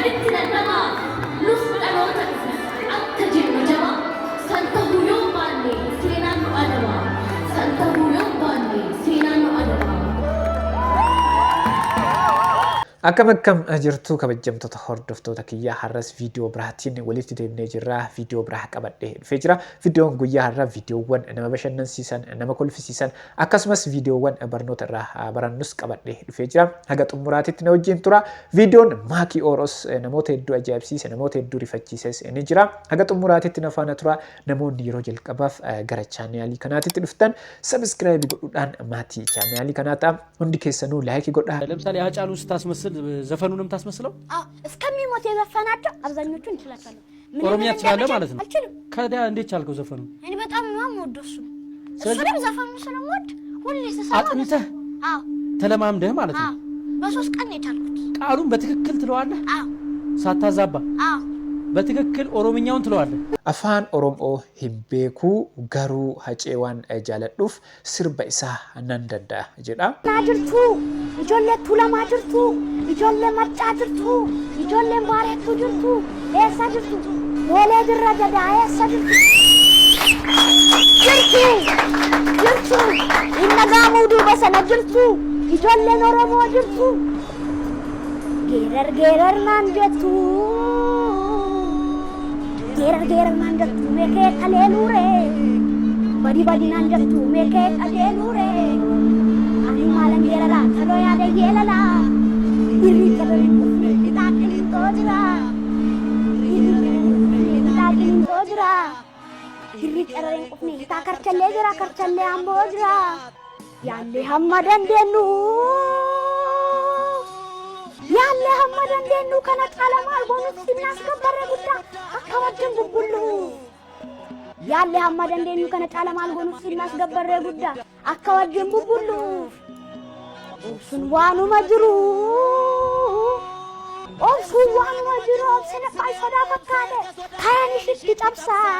Walitti dhandhamaa nus dhaloota dhufus akka jennu jabaa San tahuu yoon baanne seenaan nu adaba San tahuu yoon baanne seenaan nu adaba. Akkam akkam jirtu kabajjamtoota hordoftoota kiyyaa har'as viidiyoo biraatiin walitti deemnee jirra. Viidiyoo biraa qabadhee dhufee jira. Viidiyoon guyyaa har'aa viidiyoowwan nama bashannansiisan, nama kolfisiisan akkasumas viidiyoowwan barnoota irraa barannus qabadhee dhufee jira. Haga xumuraatitti na wajjin tura. Viidiyoon Maakii Ooros namoota hedduu ajaa'ibsiise, namoota hedduu rifachiises ni jira. Haga xumuraatitti na faana tura. Namoonni yeroo jalqabaaf gara chaanaalii kanaatitti dhuftan sabiskiraayibii godhuudhaan maatii chaanaalii kanaa ta'a. Hundi keessanuu laayikii godhaa. ለምሳሌ ሀጫሉ ስታስመስል ዘፈኑንም ታስመስለው አዎ እስከሚሞት የዘፈናቸው አብዛኞቹን እችላቸዋለሁ። ምን ኦሮምኛ ምን ትችላለህ እንደምችል ማለት ነው? አልችልም። ከዲያ እንዴት ቻልከው ዘፈኑን? እኔ በጣም ነው የምወደው እሱን። ስለዚህ- እሱንም ዘፈኑን ስለምወድ ሁሌ ስሰማ አጥንተህ አዎ ተለማምደህ ማለት ነው። አዎ በ3 ቀን ነው የቻልኩት። ቃሉን በትክክል ትለዋለህ አዎ ሳታዛባ አዎ በትክክል ኦሮምኛውን ትለዋለህ። Afaan Oromoo hin beeku garuu Hacee waan jaaladhuuf sirba isaa nan danda'a jedha. maa jirtu ijoollee Tuulamaa jirtu ijoollee Maccaa jirtu ijoollee Baareettuu jirtu eessa jirtu Boolee Dirra Gadaa eessa jirtu jirtu jirtu inna gaamuu duuba sana jirtu ijoolleen Oromoo jirtu geerar geerar naan jettu geerar geerar naan jettu meekee qaleeluure badi badi naan jettu meekee qajeeluure ani maalan geerara kaloo yaada yeelala birrii carrari kufne hidhaa qilintoo jira hidhaa qilintoo jira birrii carrari kufne hidhaa karchallee jira karchallee amboo jira yaallee hamma dandeenyu yaallee hamma dandeenyu kana caala maal goonuuf sinnaasgabbarre guddaa akka wajjin bubbullu yaallee hamma dandeenyu kana caala maal goonuuf sinnaasgabbarree guddaa akka wajjin bubbulluuf obsuun waanuma jiru obsuun waanuma jiru obsina sodaa fakkaate kayan ishitti cabsaa.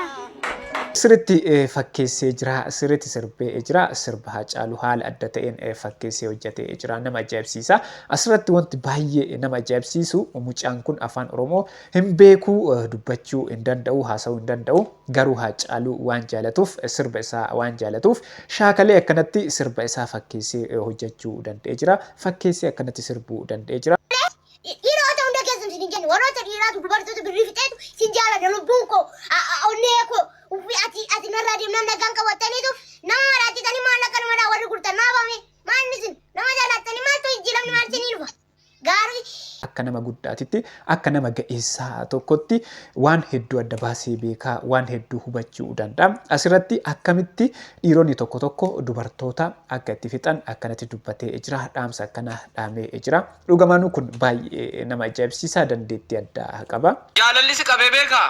Sirriitti fakkeessee jira, sirriitti sirbee jira. Sirba Haacaaluu haala adda ta'een fakkeessee hojjetee jira. Nama ajaa'ibsiisa. Asirratti wanti baay'ee nama ajaa'ibsiisu mucaan kun afaan Oromoo hin beeku, dubbachuu hin danda'u, haasa'uu hin danda'u. Garuu Haacaaluu waan jaalatuuf, sirba isaa waan jaalatuuf shaakalee akkanatti sirba isaa fakkeessee hojjechuu danda'ee jira. Fakkeessee akkanatti sirbuu danda'ee jira. Dhiirota hunda keessa isin hin jenne warroota dhiiraatu dubartoota birrii fixeetu isin jaaladha lubbuun koo onnee koo uffi ati ati narraa deemnaan nagaan qabattaniitu nama maraachitanii maallaqa namadhaa warri gurtan naafame maalni isin nama jaalattanii maaltu jijjiiramni maal isinii dhufa gaarii. Akka nama guddaatitti, akka nama ga'eessaa tokkotti waan hedduu adda baasee beekaa, waan hedduu hubachuu danda'a. Asirratti akkamitti dhiironni tokko tokko dubartoota akka itti fixan akkanatti dubbatee jira. Dhaamsa akkana dhaamee jira. Dhugamaanuu kun baay'ee nama ajaa'ibsiisaa dandeettii addaa qaba. Jaalalli si qabee beekaa?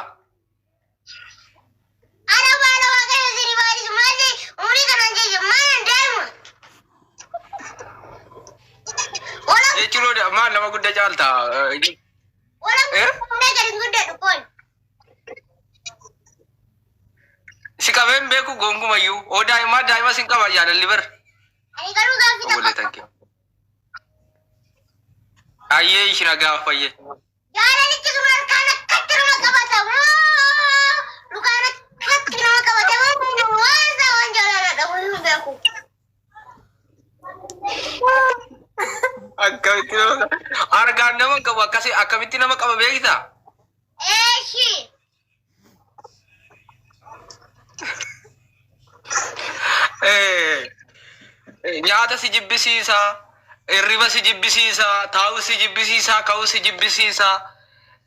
Ara baala waaqayyo isinii baay'isu maal ta'e umurii kanaan keessa maal daa'ima. Wala Jechuun maal nama guddaa caalta? wala Eh? guddaa gadi guddadhu qoon. Si qabee hin beeku gonkumayyuu. Oo daa'imaa daa'ima sin qaba jaalalli bar. Ani garuu gaaffii tokko Obboleettan kee. Ayyee ishina gaaffayyee. Jaalalichi sun harkaan akkatti nama qabata moo lukaan akkatti nama qabata moo waan isaa waan jaalala dhabu hin beeku. Akkamitti nama argaan nama hin qabu akkasi akkamitti nama qaba beektaa? Eeshi. Nyaata si jibbisiisa, hirriba si jibbisiisa, taa'uu si jibbisiisa, ka'uu si jibbisiisa.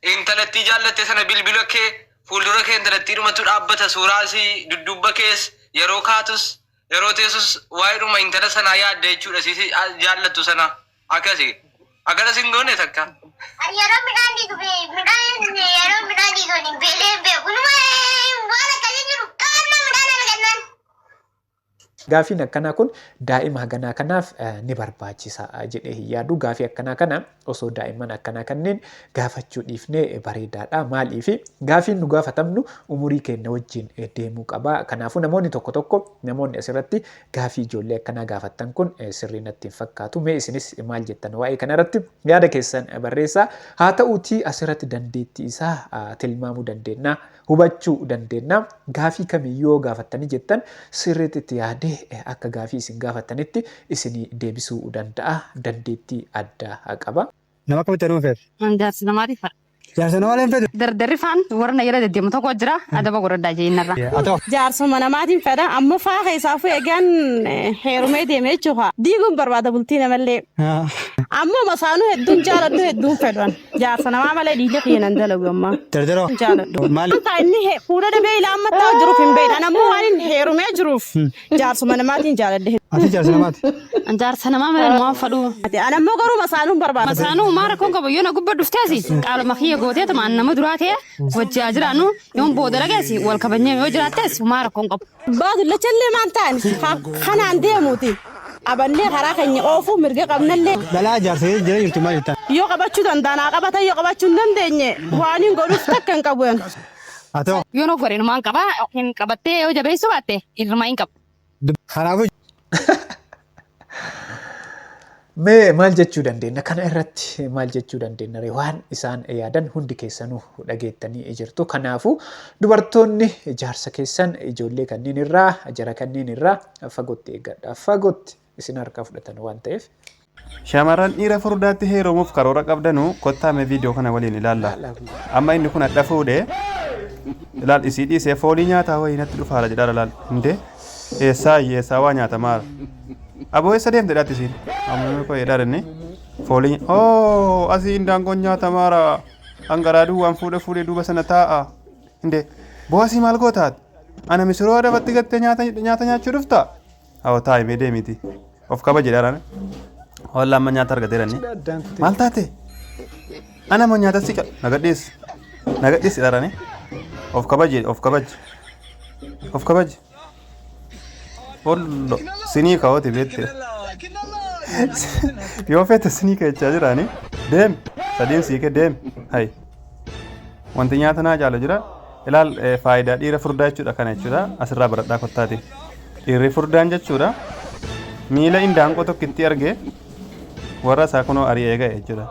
Intalattii jaallatte sana bilbila kee fuuldura kee intalattii dhumatu dhaabbata suuraa si dudduubba kees yeroo kaatus yeroo teessus waa'eedhuma intala sanaa yaadda jechuudha si jaallattu sana akkasi akkana sin goone takka. Ani yeroo midhaan dhiitu midhaan yeroo midhaan dhiitu ani beelee hin beeku. Numa waan akkasii jiru qaama midhaan argannaan. Gaafiin akkanaa kun daa'ima haganaa kanaaf ni barbaachisa jedhee hin yaadu. Gaafii akkanaa kana osoo daa'imman akkanaa kanneen gaafachuu dhiifnee bareedaadha. Maaliif gaafiin nu gaafatamnu umurii keenya wajjin deemuu qaba. Kanaafuu namoonni tokko tokko namoonni asirratti gaafii ijoollee akkanaa gaafattan kun sirrii natti hin fakkaatu. Mee isinis maal jettan waa'ee kanarratti yaada keessan barreessaa. Haa ta'uutii asirratti dandeettii isaa tilmaamuu dandeenya. Hubachuu dandeenya. Gaafii kamiyyuu yoo gaafattanii jettan sirriitti itti yaadee akka gaafii isin gaafattanitti isinii deebisuu danda'a. Dandeettii addaa qaba. Nama akkamitti heerumuu feete? Jaarsa namaatiif fadha. Jaarsa namaa leen feetu? Dardarri faan warra na jala deddeemu tokko jira adaba godhadhaa jee innarra. Haa ta'u. Jaarsuma namaatiin fedha ammoo faa keessaafuu egaan heerumee deeme jechuudha. Diiguun barbaada bultii namallee. Ammoo masaanuu hedduun jaaladhu hedduun fedhan. Jaarsa namaa malee dhiigni kiyya nan dalagu ammaa. Dardaroo. Jaaladhu. Maali? Wanta inni fuula dhabee ilaa ammattaa jiruuf hin beekne. Ani ammoo waan inni heerumee jiruuf jaarsuma namaatiin jaaladhe. Ati jaarsa namaati. Jaarsa namaa malee waan fadhu. Ani ammoo garuu masaanuun barbaada. Masaanuu maa rakkoon qabu yoo na gubba dhufteesi qaaluma kiyya gooteetuma an nama duraa ta'e wajji haa jiraannu yoon booda dhageessi wal kabajnee yoo jiraattees maa rakkoon qabu. Abbaa dullachallee maan ta'an kanaan deemuuti. Qabannee karaa keenya oofuu mirga qabnallee. Dhalaa jaarsa jala jirtu maal jettaan? Yoo qabachuu danda'an haa qabatan yoo qabachuu hin dandeenye waan hin godhuuf takka hin qabu. Haa ta'u. Yoo na gore numaan qaba yookiin qabattee yoo jabeessuu baatte irrumaa hin qabu. Kanaafuu Mee maal jechuu dandeenya? Kana irratti maal jechuu dandeenya ree? Waan isaan yaadan hundi keessanuu dhageettanii jirtu. Kanaafuu dubartoonni jaarsa keessan ijoollee kanneen irraa jara kanneen irraa fagootti eeggadha. Fagootti isin harkaa fudhatan waan ta'eef. Shamarran dhiira furdaatti heerumuuf karoora qabdanu kottaa mee viidiyoo kana waliin ilaalla. Amma inni kun hadha fuudhe ilaal isii dhiisee foolii nyaataa wayii natti dhufaara jedhaara laal. Indee eessaa eessaa waa nyaata maara. Aboo eessa deemte dhaatti isiin? Amma koo jedhaara inni foolii oo asii indaangoon nyaata maara. Hangaraa duwwaan fuudhe fuudhe duuba sana taa'a. Indee boo asii maal gootaat? Ana misiroo adabatti gattee nyaata nyaata nyaachuu dhuftaa? Awwa taa'i mee deemiti. Of kabaji dharaan. Walla amma nyaata argateerani. Maal taate? Ana moo nyaata si na gadhiisi. Na gadhiisi dharani. Of kabaji of kabaji. Of kabaji. Ollo sinii kaa'ooti beekte. Yoo feete sinii keechaa jiraani. Deemi. Sadiin siike deemi. Hayi. Wanti nyaata naa caalu jira. Ilaal faayidaa dhiira furdaa jechuudha kana jechuudha. Asirraa baradhaa kottaati. Dhiirri furdaan jechuudha. Miila indaanqoo tokkitti argee warra isaa kunoo ari'ee ga'e jechuudha.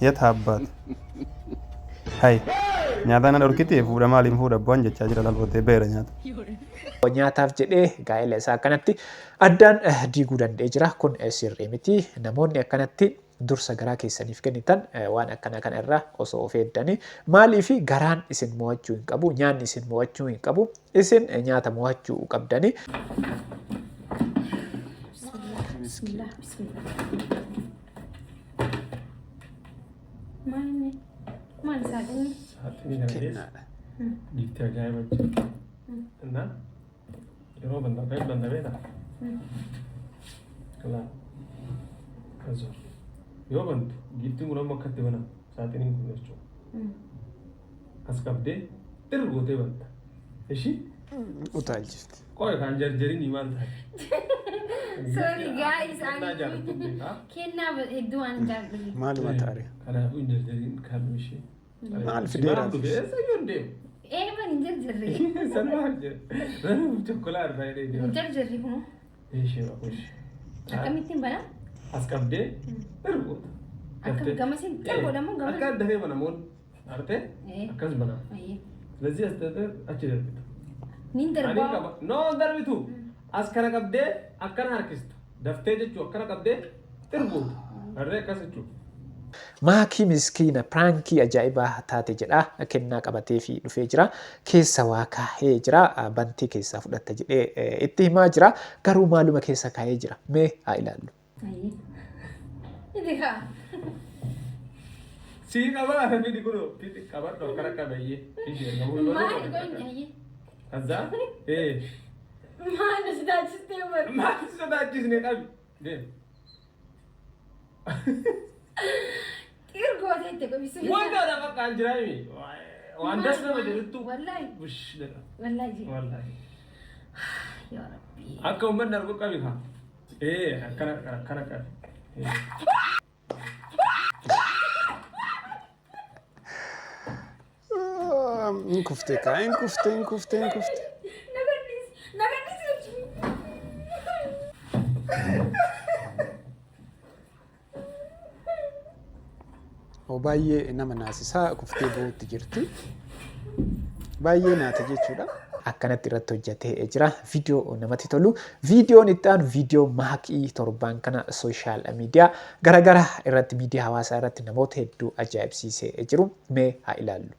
Yet abbaat. Hay. Nyaata na dhorkiti fuudha maaliin fuudha bu'an jechaa jira lalbootee beera nyaata. Nyaataaf jedhee gaa'ela isaa akkanatti addaan diiguu danda'ee jira. Kun sirrii miti. Namoonni akkanatti dursa garaa keessaniif kennitan waan akkanaa kana irraa osoo of eegdanii maaliif garaan isin mo'achuu hin qabu nyaanni isin mo'achuu hin qabu isin nyaata mo'achuu qabdanii. Bismillah, bismillah. Maal inni? Maal saaxinni? Saaxinii kana keessa giiftii ajaa'iba jira. Innaa yeroo banta akkamitti banta beektaa? Laa azor yoo bantu giiftiin kun amma akkatti banama saaxiniin kun jechuudha. As qabdee xir gootee banta. Ishii Utaalchifti. Qoy kan jarjarinii maal taate? Sorry guys, Kennaa jaallattu beekaa. Kennaa hedduu waan jaalladhu. Maaluma taare? Kanaafuu hin jarjariin kan ishee. Maal fideera? Maal dhufe eessa iyyuu hin deemu. Eeban hin jarjarre. San maal jedhe? Ranuuf chokkolaa irraa jedhee Hin deema. jarjarre kun. Ishee bakush. Akkamittiin banaa? As qabdee ergoota. Akkam gamasiin xirgoodha moo gamas? Akka dafee banamuun arte akkas banama. ስለዚህ as dafee achi darbita. Nin Ani darbaa. qaba. No darbitu. As kana qabdee akkana harkista. Daftee jechuu akkana qabdee xirgoota. Harree akkas jechuudha. Maakii miskiina piraankii ajaa'ibaa taate jedha kennaa qabatee fi dhufee jira keessa waa kaahee jira bantii keessaa fudhatta jedhee itti himaa jira garuu maaluma keessa kaahee jira mee haa ilaallu. Idi kaa. Sii qabaa fidi kunoo fidi qabadhu akkana qabayyee. Ishee namoonni Maali qoyin ayyee. Kaza ee Maali sodaachistee bara. Maal sodaachisne qabi. Deem. Xir gootee itti qabisi. Wanta lafa kan jiraami. Waan das nama jedhuttu. Wallahi. Bush jedha. Wallahi. Wallahi. Yaa Rabbi. Akka uummanni argu qabi kaa. Ee akkana akkana qabi. Ee. Hin kufte kaa hin kufte hin kufte hin kufte. Oo baay'ee nama naasisaa kuftee boo'utti jirti. Baay'ee naate jechuudha. Akkanatti irratti hojjetee jira. Viidiyoo namatti tolu. Viidiyoon itti aanu viidiyoo maaqii torbaan kana sooshaal miidiyaa garaagaraa irratti miidiyaa hawaasaa irratti namoota hedduu ajaa'ibsiisee jiru. Mee haa ilaallu.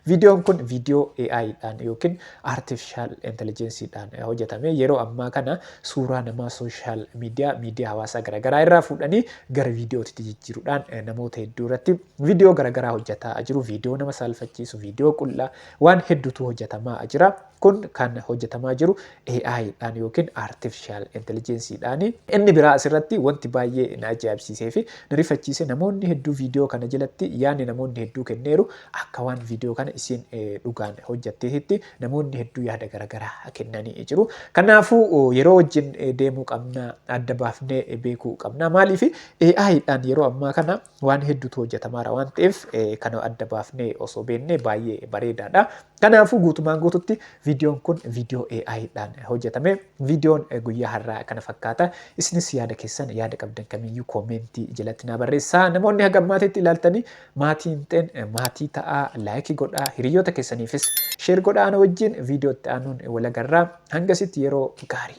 Viidiyoon kun viidiyoo AI dhaan yookiin Artificial Intelligence dhaan hojjetame. Yeroo ammaa kana suuraa namaa sooshaal miidiyaa, miidiyaa hawaasaa garaagaraa irraa fuudhanii gara viidiyootti jijjiiruudhaan namoota hedduu irratti viidiyoo garaagaraa hojjetaa jiru. Viidiyoo nama saalfachiisu, viidiyoo qullaa waan hedduutu hojjetamaa jira. Kun kan hojjetamaa jiru AI dhaan yookiin Artificial Intelligence dhaani. Inni biraa asirratti wanti baay'ee na ajaa'ibsiisee fi na rifachiise namoonni hedduu viidiyoo kana jalatti yaadni namoonni hedduu kenneeru akka waan viidiyoo kana isiin dhugaan hojjatteetitti namoonni hedduu yaada garagaraa kennanii jiru. Kanaafuu yeroo wajjin deemuu qabna, adda baafnee beekuu qabna. Maaliif AI dhaan yeroo ammaa kana waan hedduutu hojjetamaara waan ta'eef kana adda baafnee osoo beeknee baay'ee bareedaadha. Kanaafuu guutumaan guututti viidiyoon kun viidiyoo AI dhaan hojjetame. Viidiyoon guyyaa har'aa kana fakkaata. Isinis yaada keessan yaada qabdan kamiyyuu koomeentii jalatti naa barreessaa. Namoonni haga ammaatitti ilaaltanii maatii hin ta'in maatii ta'aa, laayikii godhaa, hiriyoota keessaniifis sheer godhaa. Ana wajjin viidiyoo itti aanuun wal agarraa. Hangasitti yeroo gaarii.